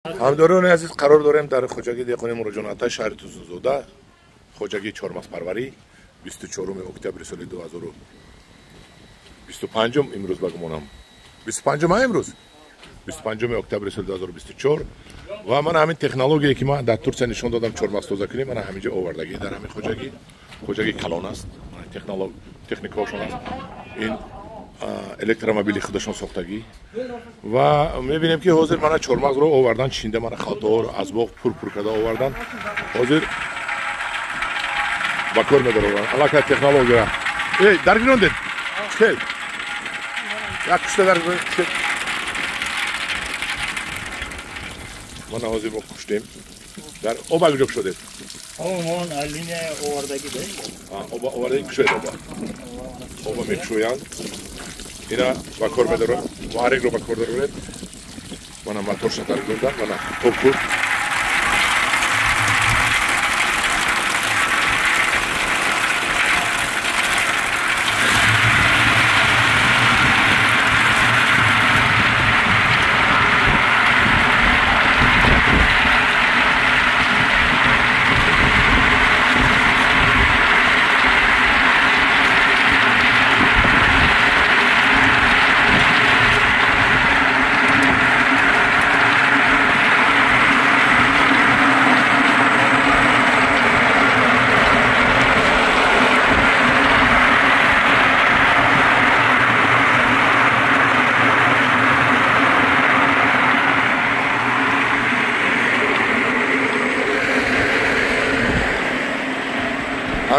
Ҳамдорони азиз, қарор дорем дар хоҷагии деҳқони Муроҷон-Ата, шаҳри Тузунзода, хоҷагии чормағзпарварӣ, 24 октябри соли 2025, имрӯз ба гумонам 25 ма, имрӯз 25 октябри соли 2024. Ва ман ҳамин технологие ки ман дар Турсия нишон додам, чормағз тоза кунем, мана ҳаминҷо овардагӣ дар ҳамин хоҷагӣ. Хоҷагӣ калон аст, техникаҳошон аст, ин электромобили худашон сохтагӣ. Ва мебинем, ки ҳозир мана чормағзро овардан, чинда, мана халтаҳоро аз боғ пур-пур карда овардан, ҳозир ба кор медароранд аллакай технология. Эй, даргирондед, чикел як кушта дар. Мана ҳозир мо куштем дар оба. Куҷо кушодед? Оба овардаги кушоед, оба мекушоянд, ина ба кор медорад, муҳаррикро ба кор дароред. Мана моторша даргирдан, мана тоб кур.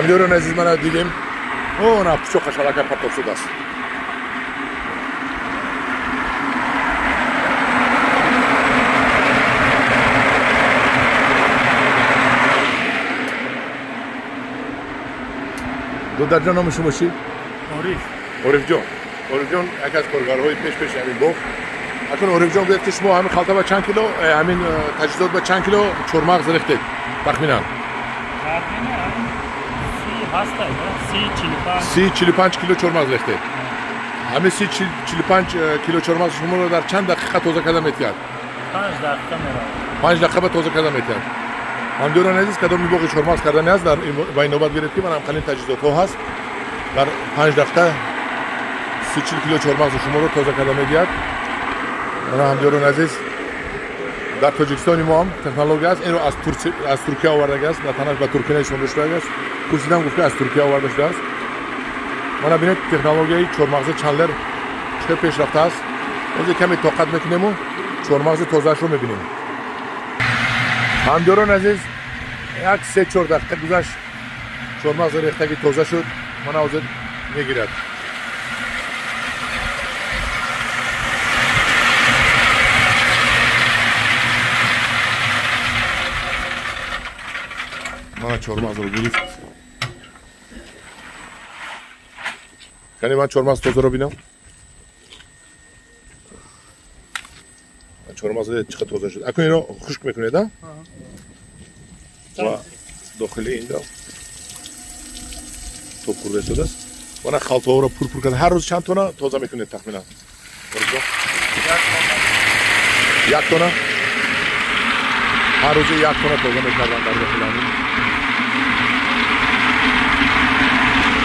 Ҳамдиёрони азиз, мана дидем, она пучоқаш аллакай партоб шудааст. Додарҷон, номи шумо чӣ? Ориф. Орифҷон, Орифҷон яке аз коргарҳои пеш-пеши ҳамин боғ. Акун, Орифҷон, гӯяд, ки шумо ҳамин халта ба чанд кило, ҳамин таҷҳизот ба чанд кило чормағз рехтед тахминан? 30-45 кило чормағз рехтед. Ҳамин 30-45 кило чормағз шуморо дар чанд дақиқа тоза карда метиҳад? 5 дақиқа меравад. 5 дақиқа ба тоза карда метиҳад. Ҳамдиёрони азиз, кадоми боғи чормағз кардани аст, дар ба ин навбат гиред, ки ман ҳамқалин таҷҳизотҳо ҳаст, дар 5 дақиқа 30-40 кило чормағзи шуморо тоза карда медиҳад. Мана, ҳамдиёрони азиз, дар Тоҷикистони мо ҳам технология аст. Инро аз Туркия овардаги аст, дар танаш ба Туркия нишонда шудаги аст. Пурсидам, гуфт, ки аз Туркия оварда шудааст. Мана бинед, технологияи чормағзи Чандлер чӣ пеш рафтааст. Ҳозир каме тоқат мекунему чормағзи тозаашро мебинем. Ҳамдиёрони азиз, як 3-4 дақиқа гузашт, чормағзи рехтагӣ тоза шуд. Мана ҳозир мегирад. Мана чормағзро гирифт. Кани ман чормағз тозаро бинам. Чормағз чӣ қадр тоза шуд. Акун ино хушк мекунед, а ва дохили инда тоб хӯрда истодааст. Мана халтаҳоро пур-пур карда. Ҳар рӯз чанд тона тоза мекунед тахминан? 1 тона. Ҳар рӯзи 1 тона тоза мекардан дар дохили ҳамин.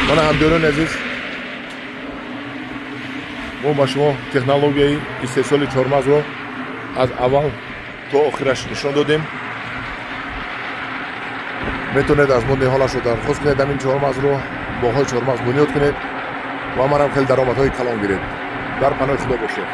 Мана, ҳамдиёрони азиз, мо ба шумо технологияи истеҳсоли чормағзро аз аввал то охираш нишон додем. Метавонед аз мо ниҳолашро дархост кунед, ҳамин чормағзро, боғҳои чормағз бунёд кунед ва манам хеле даромадҳои калон гиред. Дар паноҳи Худо бошед.